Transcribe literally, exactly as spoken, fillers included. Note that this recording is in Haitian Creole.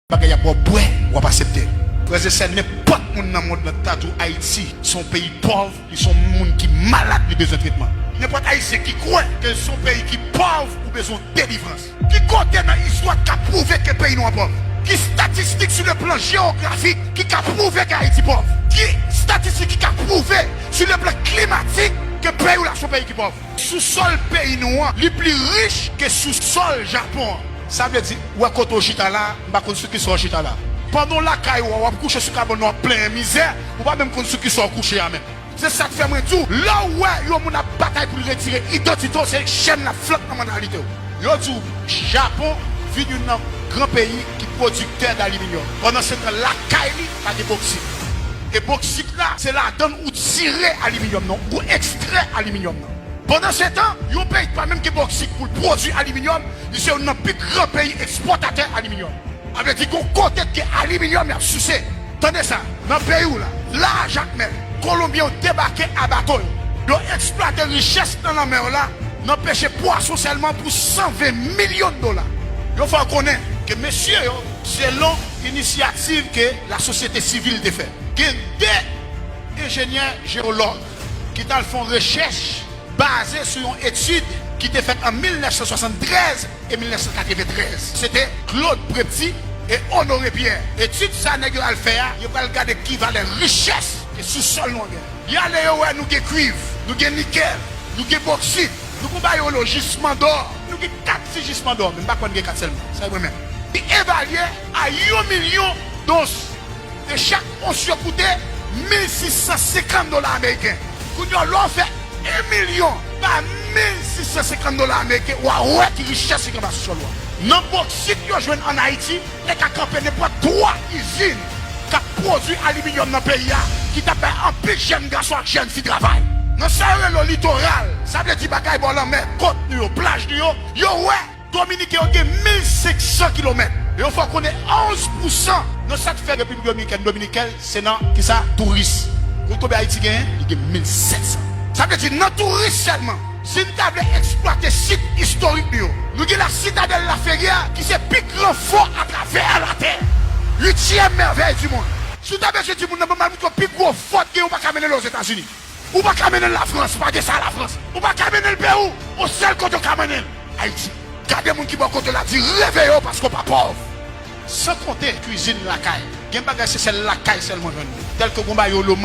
bagay y ap ba w bwè, w ap aksepte. Frè e sè, nenpòt moun nan mond lan ta di w Ayiti se yon peyi pòv, li se yon moun ki malad, li bezwen tretman. Nenpòt Ayisyen ki kwè ke se yon peyi ki pòv, ou bezwen delivrans. Ki kote nan istwa k ka pwouve ke peyi nou an pòv? Ki statistik sou le plan jewografik ki ka pwouve ke Ayiti pòv? Ki statistik ki ka pwouve sou le plan klimatik ke peyi w la se yon peyi ki pòv? Sousòl peyi nou an, li pli rich ke sousòl Japon an. Sa vle di, ou wè kote w chita la, m pa konn sou kisa w chita la. Pandan w lakay ou a, w ap kouche sou kabann ou, w ap plenyen mizè, ou pa menm konn sou kisa w kouche a menm. Se sa k fè mwen di w, lè w wè yon moun ap batay pou l retire idantite w, se chèn l ap flank nan mantalite w. Yo di w, Japon vin youn nan gran peyi ki pwodiktè daliminyòm. Pandan se tan, lakay li, pa gen boksit. E boksit la, se ladan l ou tire aliminyòm nan, ou ekstrè aliminyòm nan. Pandan se tan, yon peyi ki pa menm gen boksit pou l pwodui aliminyòm, li se youn nan pi gran peyi ekspòtatè aliminyòm. Sa vle di, gon kote k gen aliminyòm y ap souse. Tande sa, nan peyi w la, la a Jakmèl, Kolonbyen yo debake a bato yo. Yo eksplwate richès nan lanmè w la, nan peche pwason sèlman pou san ven milyon dola. Yo fè w konnen ke mesye yo, selon inisyativ ke lasosyete sivil te fè, gen de enjenyè jewològ ki t al fè yon rechèch baze sou yon etid ki te fèt an mil nèf san swasanntrèz e mil nèf san katreventrèz. Se te Claude Prepty e Honoré Pierre. Etid sa nèg yo al fè a, yo pral gade ki valè richès ke sousòl nou an gen. Y ale, yo wè nou gen kwiv, nou gen nikèl, nou gen boksit, nou gon bagay yo rele jisman dò. Nou gen kat ti jisman dò, men m pa kwè n gen kat sèlman. Sa e mwen menm. Li evalye a yon milyon dons. E chak ons yo koute mil sis san senkant dola ameriken. Kounye a, lè w fè yon milyon pa mil sis san senkant dola ameriken, w a wè ki richès ki anba sousòl ou a. Nan boksit yo jwenn ann Ayiti, te ka kanpe nenpòt twa izin k ap pwodui aliminyòm nan peyi a, ki t ap bay anpil jèn gason ak jèn fi travay. Nan sa yo rele litoral, sa vle di bagay bò lanmè, kot nou yo, plaj nou yo, yo wè Dominiken yo gen mil senk san kilomèt. E yo fè w konnen onz pousan nan sa k fè Repiblik Dominikèn dominikèn, se nan kisa? Touris. Kote konbyen Ayiti genyen? Li gen mil sèt san. Sa vle di, nan touris sèlman, si n ta vle eksplwate sit istorik nou yo, nou gen La Citadelle Laferrière, ki se pi gran fò atravè latè. Uityèm mèvèy di monn. Si w ta bezwen di moun nan, ban m al montre w pi gwo fò k gen, ou pa ka mennen l Ozetazini. Ou pa ka mennen l Lafrans, pa gen sa Lafrans. Ou pa ka mennen l Pewou, yon sèl kote w ka mennen l, Ayiti. Gade moun ki bò kote w la, di reveye w paske w pa pòv. San konte kwizin lakay. Gen bagay se sèl lakay sèlman jwenn li. Tèlke gon bagay yo rele